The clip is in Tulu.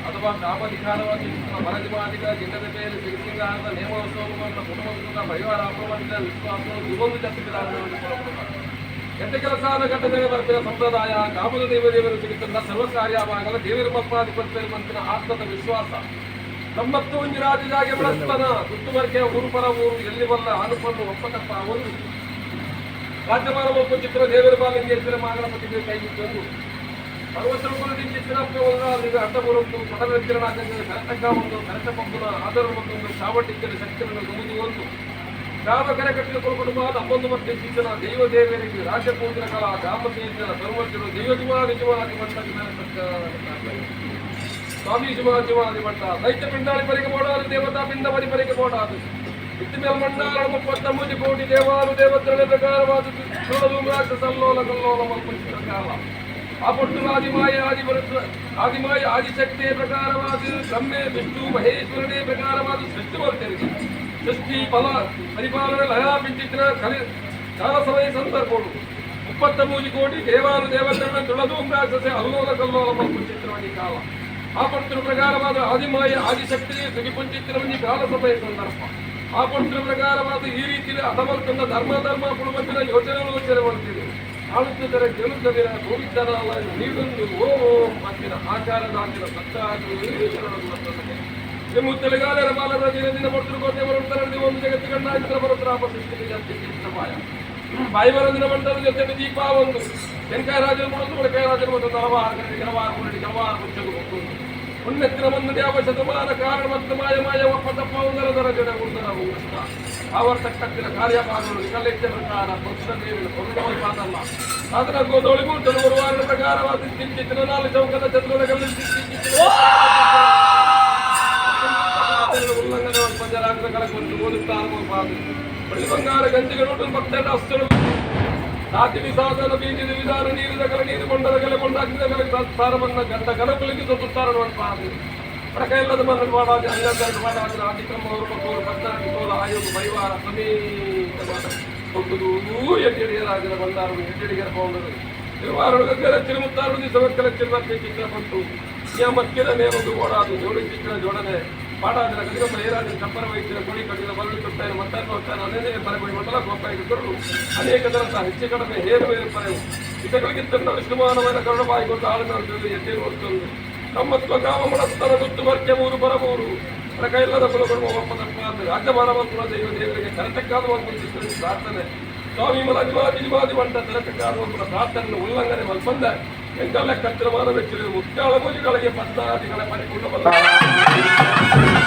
ಅಥವಾ ಗ್ರಾಮಾಧಿಕಾರವಾಗಿ ವನಜಮಾಧಿಕ ಜಿಲ್ಲದ ಮೇಲೆ ಸಿರಿಸಿಂಗಾರದ ನೇಮೋತ್ಸವವನ್ನು ಕುಟುಂಬದ ಪರಿವಾರ ಅಪವಂತ ವಿಶ್ವಾಸ ದುಬಂದು ಎಟ್ಟ ಕೆಲಸ ಘಟನೆ ಬರ್ಪಿನ ಸಂಪ್ರದಾಯ ಗ್ರಾಮದ ದೇವದೇವರು ಸಿಗುತ್ತಲ್ಲ ಸರ್ವ ಕಾರ್ಯವಾಗಲ ದೇವರ ಮಪ್ಪಾಧಿಪತ್ಯ ಮಂತಿನ ಆತ್ಮದ ವಿಶ್ವಾಸ ನಮ್ಮತ್ತು ಒಂಜಿ ರಾಜ ಬಳಸ್ತನ ಗುತ್ತುವರ್ಕೆ ಊರು ಪರ ಊರು ಎಲ್ಲಿ ಬಲ್ಲ ಅನುಪನ್ನು ಒಪ್ಪಕಪ್ಪ ಒಂದು ರಾಜ್ಯಮಾನ ಒಪ್ಪ ಚಿತ್ರ ದೇವರ ಬಾಲಿಂಗೇಶ್ವರ ಮಾಗಣಪತಿಗೆ ಕೈಗಿಟ್ಟೊಂದು ಅಡ್ಡಬರುತ್ತು ಕರೆತಕ್ಕ ಒಂದು ಕರೆತ ಪಂಪುನ ಆದರ ಮತ್ತೊಂದು ಚಾವಟಿಕ್ಕಲು ಶಕ್ತಿಯನ್ನು ದುಮುದು ಒಂದು ಗ್ರಾಮ ಕರೆ ಕಟ್ಟಿದ ಕುಟುಂಬ ನಮ್ಮೊಂದು ಮತ್ತೆ ಸೀಸನ ದೈವ ದೇವರಿಗೆ ರಾಜ್ಯ ಪೂಜನ ಕಲಾ ಗ್ರಾಮ ಸೇರಿದ ಸರ್ವಜ್ಞರು ದೈವ ಜೀವಾದಿ ಜೀವಾದಿ ಮಟ್ಟ ಸ್ವಾಮಿ ಜೀವ ಜೀವಾದಿ ಮಟ್ಟ ದೈತ್ಯ ಪಿಂಡಾಳಿ ಪರಿಗೆ ಬೋಡಾದು ದೇವತಾ ಪಿಂಡ ಪರಿ ಪರಿಗೆ ಬೋಡಾದು ಇತ್ತಿಮೇಲ್ ಮಂಡಾಳ 33 ಕೋಟಿ ದೇವಾನು ದೇವತೆಗಳ ಪ್ರಕಾರವಾದ ಸಲ್ಲೋಲ ಕಲ್ಲೋಲ ಮಲ್ಪುಚಿತ್ರ ಕಾಲ ಆ ಆದಿಮಾಯ ಆದಿ ಆದಿಮಾಯ ಆದಿಶಕ್ತಿಯ ಪ್ರಕಾರವಾದ ಬ್ರಹ್ಮೆ ವಿಷ್ಣು ಮಹೇಶ್ವರನೇ ಪ್ರಕಾರವಾದ ಸೃಷ್ಟಿ ಮಾಡ್ತೇನೆ. ಸೃಷ್ಟಿ ಫಲ ಪರಿಪಾಲನೆ ಲಯ ಪಿಂಚಿತ್ರ ಕಲಿ ಕಾಲ ಸಮಯ ಸಂದರ್ಭಗಳು 33 ಕೋಟಿ ದೇವಾನು ದೇವತೆಗಳ ತುಳದು ರಾಕ್ಷಸೆ ಅಲ್ಲೋಲ ಕಲ್ಲೋಲ ಮಲ್ಪುಚಿತ್ರವನಿ ಕಾಲ ಆ ಪಡ್ತಿನ ಪ್ರಕಾರವಾದ ಆದಿಮಾಯ ಆದಿಶಕ್ತಿ ಸುಗಿಪುಂಚಿತ್ರವನಿ ಕಾಲ ಸಮಯ ಸಂದರ್ಭ ಆ ಪಡ್ತಿನ ಪ್ರಕಾರವಾದ ಈ ರೀತಿಯಲ್ಲಿ ಅಸಮರ್ತನ ಧರ್ಮ ಧರ್ಮ ಕುಟುಂಬದ ಯೋಚನೆ ಯೋಚನೆ ಮಾಡ್ತೀವಿ ಆಳುತ್ತಿದ್ದರೆ ಕೇಳುತ್ತದೆ ಗೋವಿಂದನಲ್ಲ ನೀಡೊಂದು ಓಂ ಅಂತಿನ ಆಚಾರದಾಂತಿನ ನಿಮ್ಮ ತೆಲುಗಾಲರ ಬಾಲರ ದಿನ ದಿನ ಪಡ್ತಿರು ಕೋಟೆ ಬರುತ್ತಾರೆ ಒಂದು ಜಗತ್ತು ಗಂಡ ಬರುತ್ತರ ಸೃಷ್ಟಿಗೆ ಜಾಸ್ತಿ ಬಾಯ ಬಾಯಿ ಬರ ದಿನ ಮಂಟದ ಜೊತೆ ದೀಪ ಒಂದು ತೆಂಕಾಯ ರಾಜರು ಕೊಡೋದು ಬಡಕಾಯ ರಾಜರು ಮತ್ತು ಹಲವಾರು ಕಡೆ ಕೆಲವಾರು ಕೊಡಿ ಕೆಲವಾರು ಮುಚ್ಚಲು ಕೊಟ್ಟು ಉನ್ನತಿನ ಒಂದು ಯಾವ ಶತಮಾನ ಕಾರಣ ಮತ್ತು ಮಾಯ ಮಾಯ ಒಪ್ಪ ತಪ್ಪ ಒಂದರ ದರ ಜಡ ಉಂದರ ಉಷ್ಟ ಆವರ್ತಕ್ಕಂತಿನ ಕಾರ್ಯಭಾಗಗಳು ವಿಕಲೆಚ್ಚ ಪ್ರಕಾರ ಪಕ್ಷದೇವಿನ ಕೊಡುವ ಸಾಧನ ಗೋದೋಳಿಗೂ ವಾರದ ಪ್ರಕಾರವಾದ ಚಿಂಚಿತ್ತಿನ ನಾಲ್ಕು ಚೌಕದ ಚತುರದ ಕಲ್ಲು ಉಲ್ಲಂಘನೆ ಪಂಜರಾಗ್ರಗಳ ಕೊಂಡು ಓದುತ್ತಾ ಬಳ್ಳಿ ಬಂಗಾರ ಗಂಜಿಗಳು ಭಕ್ತರ ಅಸ್ತರು ಸಾತಿವಿ ಸಾಧನ ಬೀಜದ ವಿಧಾನ ನೀರಿದ ಕಲೆ ನೀರು ಕೊಂಡದ ಕಲೆ ಕೊಂಡಾಕಿದ ಕಲೆ ಸಾರವನ್ನ ಗಂಡ ಗಣಕುಲಿಗೆ ಸುತ್ತಾರಣ ಪ್ರಕೈಲ್ಲದ ಮನ್ನಲು ಮಾಡಾದ ಅಂಗಂಗರಡು ಮಾಡಾದ ಅತಿಕ್ರಮ ಅವರು ಪದ್ನಾಲ್ಕು ಆಯೋಗ ಪರಿವಾರ ಸಮೇತವಾದ ದೊಡ್ಡದು ಎಡ್ಡಿಡಿಯರಾಜನ ಬಂದಾರು ಎಡ್ಡಿಡಿಗರ ಪೌಂಡರು ತಿರುವಾರು ತಿರುಮುತ್ತಾರು ದಿವಸಕ್ಕಲ ಚಿಲ್ವಕ್ಕೆ ಚಿತ್ರಪಟ್ಟು ಮಕ್ಕಿದ ನೇಮದು ಓಡಾದು ಜೋಡಿ ಚಿತ್ರ ಜೋಡನೆ ಪಾಡಾದಿನ ಕದಿರಪ್ಪ ಏರಾದಿನ ಚಪ್ಪರ ವೈದ್ಯರ ಕೊಡಿ ಕಟ್ಟಿದ ಬರಳಿ ಕೊಟ್ಟಾಯನ ಮತ್ತಾನು ಹೊತ್ತಾನ ಅನೇಕ ಪರಗೊಳಿ ಮಂಡಲ ಗೋಪಾಯಿಗೆ ಕೊರಳು ಅನೇಕ ತರಂತ ಹೆಚ್ಚು ಕಡಿಮೆ ಹೇರು ಬೇರು ಪರೆವು ಇತಗಳಿಗಿಂತ ವಿಷ್ಣುಮಾನವನ ಕರುಣಬಾಯಿ ಕೊಟ್ಟು ಆಳಿನ ಎತ್ತಿರು ಹೊತ್ತೊಂದು ನಮ್ಮತ್ವ ಗ್ರಾಮ ಮಡಸ್ತರ ಗುತ್ತು ಬರ್ಕೆ ಊರು ಬರಬೂರು ಪ್ರಕೈಲ್ಲದ ಕುಲಗಳು ಒಪ್ಪದಪ್ಪ ರಾಜ್ಯಭಾರವಂತುಲ ದೈವ ದೇವರಿಗೆ ಕರೆತಕ್ಕಾದ ಒಂದು ಪ್ರಾರ್ಥನೆ ಸ್ವಾಮಿ ಮಲಜಿವಾದಿ ಜಿವಾದಿ వంట ತಿರತಕ್ಕಾದ ಒಂದು ಪ್ರಾರ್ಥನೆ ಉಲ್ಲಂಘನೆ ಮಲ್ಪಂದ ಎಂಕಲ್ಲ ಕತ್ತಿರಮಾನ ವೆಚ್ಚಲು ಮುಕ್ತಾಳ ಪೂಜೆಗಳಿಗೆ ಪದ್ಮಾದಿಗಳ ಪರಿಪೂರ್ಣ ಬಲ್ಲ.